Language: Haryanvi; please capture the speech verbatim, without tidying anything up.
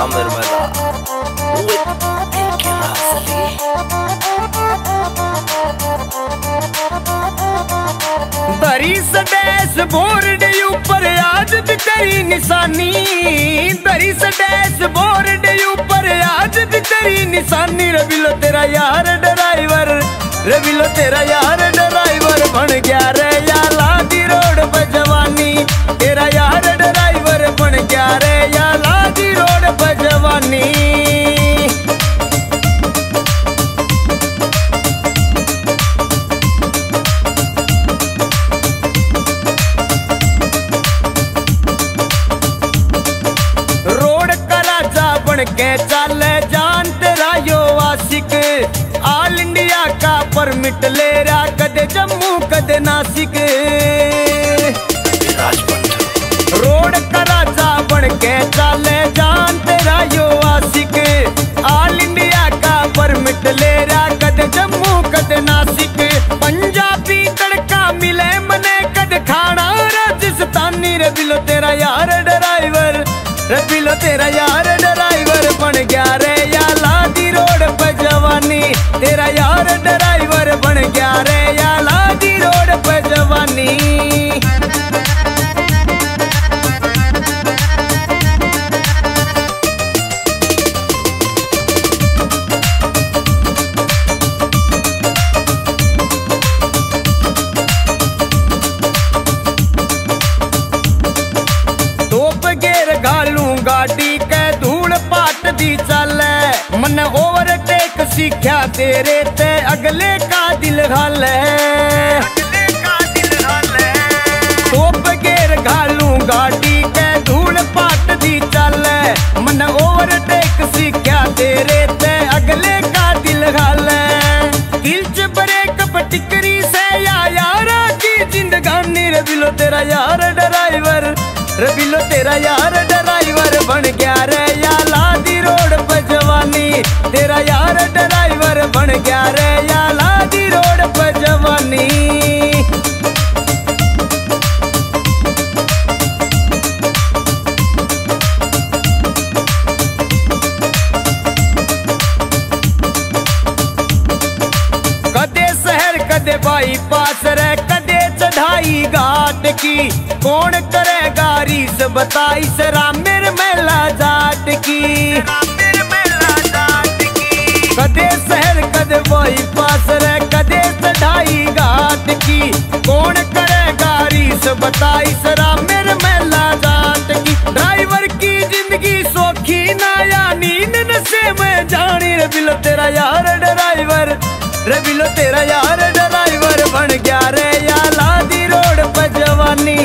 नंबर वाला, वो एक दिल के नाजली। धरी से डैशबोर्ड ऊपर आज भी तेरी निशानी, धरी से डैशबोर्ड ऊपर आज भी तेरी निशानी। रे बिलो तेरा यार ड्राइवर, रे बिलो तेरा यार ड्राइवर बन गया रे या लादी रोड पे जवानी। तेरा यार ड्राइवर बन गया रे या लादी रोड पे जवानी। रोड का राजा बन के चाले जान तेरा यो आशिक। ऑल इंडिया का परमिट ले रहा, कदे जम्मू कदे नासिक। रोड का राजा बन के चाले जान तेरा यो आशिक। ऑल इंडिया का परमिट ले रहा, कदे जम्मू कदे नासिक। पंजाबी तड़का मिले मने कद खाना राजस्थानी। रे बिलो तेरा यार ड्राइवर, रे बिलो तेरा यार ड्राइवर बन गया रे या लादी रोड पे जवानी। तेरा यार ड्राइवर बन गया रे या लादी रोड पे जवानी। टॉप गियर घालूं गाड़ी के धूल पाट दी चाले। मन्ने ओवरटेक सीख्या तेरे ते अगले का दिल हाले। टॉप गियर घालूं गाड़ी के धूल पाट दी चाले। मन्ने ओवरटेक सीख्या तेरे ते अगले का दिल हाले। दिल च ब्रेक पटिकरी से या यारा की जिंदगानी। रे बिलो तेरा यार ड्राइवर, रे बिलो तेरा यार ड्राइवर बन गया रे या लादी रोड पे जवानी। तेरा यार ड्राइवर बन गया रे या लादी रोड पे जवानी। कदे शहर कदे बाईपास रे, कदे चढ़ाई घाट की। कौन करेगा रीस बताई सरा मेरे मेला जाट की। कदे शहर कदे बाईपास रे, कदे चढ़ाई घाट की। कौन करेगा रीस बताई सरा मेरे मेला जाट की। ड्राइवर की जिंदगी सौखी ना या नींद नशे में जानी। रे बिलो तेरा यार ड्राइवर, रे बिलो तेरा यार ड्राइवर बन गया रे या लादी रोड पे जवानी।